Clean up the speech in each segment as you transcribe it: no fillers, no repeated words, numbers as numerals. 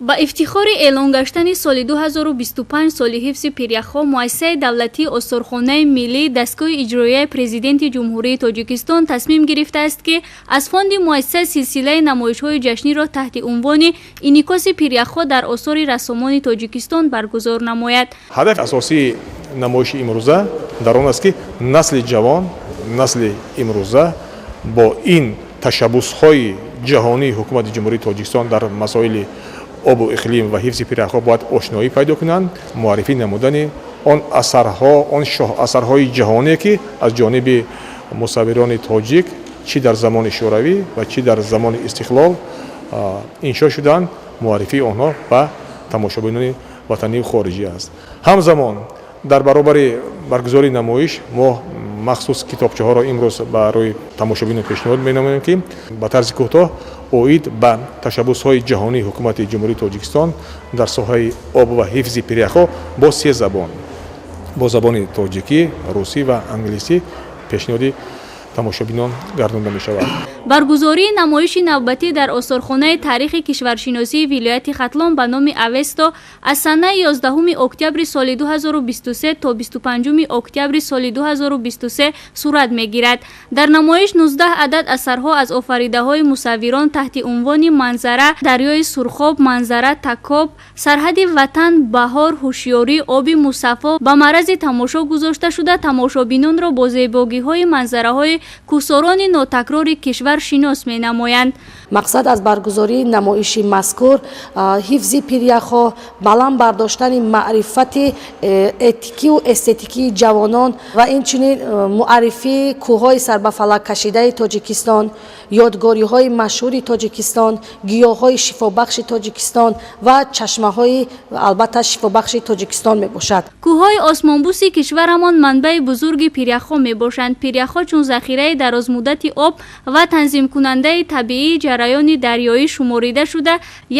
Ба ифтихори эълон гаштани соли 2025 соли ҳифзи пиряхҳо, Муассисаи давлатии Осорхонаи миллӣ, дастгоҳи иҷроияи Президенти Ҷумҳурии Тоҷикистон тасмим гирифтааст, ки аз фонди муассиса силсилаи намоишҳои ҷашниро таҳти унвони «Инъикоси пиряхҳо дар осори рассомони Тоҷикистон» баргузор намояд. Ҳадафи асосии намоиши имрӯза дар он аст, ки насли ҷавон, насли имрӯза бо ин ташаббусҳои ҷаҳонии Ҳукумати Ҷумҳурии Тоҷикистон дар масоили обу иқлим ва ҳифзи пиряхҳо бояд ошноӣ пайдо кунанд. Муаррифӣ намудани он асарҳо, он шоҳасарҳои ҷаҳоние, ки аз ҷониби мусаввирони тоҷик чӣ дар замони Шӯравӣ ва чӣ дар замони истиқлол иншо шуданд, муаррифии онҳо ба тамошобинони ватанию хориҷӣ аст. Ҳамзамон, дар баробари баргузории намоиш, мо махсус китобчаҳоро имрӯз барои тамошобинон пешниҳод менамоем, ки ба тарзи кӯтоҳ оид ба ташаббусҳои ҷаҳонии Ҳукумати Ҷумҳурии Тоҷикистон дар соҳаи об ва ҳифзи пиряхҳо бо се забон, бо забони тоҷикӣ, русӣ ва англисӣ пешниҳоди тамошобинон гардонда мешавад. Баргузории намоиши навбатӣ дар осорхонаи таърихи кишваршиносии вилояти Хатлон ба номи Авесто аз санаи 11 октябри соли 2023 то 25 октябри соли 2023 сурат мегирад. Дар намоиш 19 адад асарҳо аз офаридаҳои мусаввирон таҳти унвони «Манзара», «Дарёи Сурхоб», «Манзара», «Такоб», «Сарҳади ватан», «Баҳор», «Ҳушёрӣ», «Оби мусаффо» ба маърази тамошо гузошта шуда, тамошобинонро бо зебогиҳои манзараҳои кӯҳсорони нотакрори кишвар шинос менамоянд. Мақсад аз баргузории намоиши мазкур ҳифзи пиряхҳо, баланд бардоштани маърифати этикию эстетикии ҷавонон ва инчунин муаррифии кӯҳҳои сарбафалак кашидаи Тоҷикистон, ёдгориҳои машҳури Тоҷикистон, гиёҳҳои шифобахши Тоҷикистон ва чашмаҳои, албатта, шифобахши Тоҷикистон мебошад. Кӯҳҳои осмонбӯси кишварамон манбаи бузурги пиряхҳо мебошанд. Пиряхҳо чун захираи дарозмуддати об ва танзимкунандаи табиии ҷараёни дарёӣ шуморида шуда,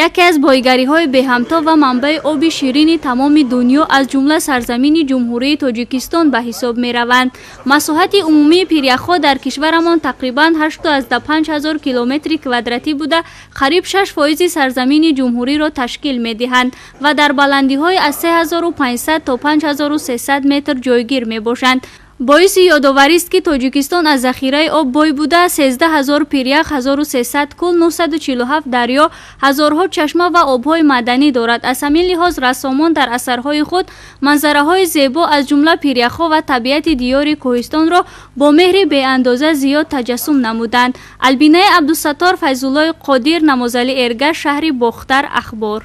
яке аз боигариҳои беҳамто ва манбаи оби ширини тамоми дунё, аз ҷумла сарзамини Ҷумҳурии Тоҷикистон ба ҳисоб мераванд. Масоҳати умумии пиряхҳо дар кишварамон тақрибан 8,5 ҳазор километри квадратӣ буда, қариб 6 фоизи сарзамини ҷумҳуриро ташкил медиҳанд ва дар баландиҳои аз 3500 то 5300 метр ҷойгир мебошанд. Боиси ёдоварист, ки Тоҷикистон аз захираи об бой буда, 13 000 пирях, 1300 кӯл, 947 дарё, ҳазорҳо чашма ва обҳои маъданӣ дорад. Аз ҳамин лиҳоз рассомон дар асарҳои худ манзараҳои зебо, аз ҷумла пиряхҳо ва табиати диёри кӯҳистонро бо меҳри беандоза зиёд таҷассум намуданд. Албинаи Абдусаттор, Файзуллои Қодир, Намозалӣ Эргаш, шаҳри Бохтар, Ахбор.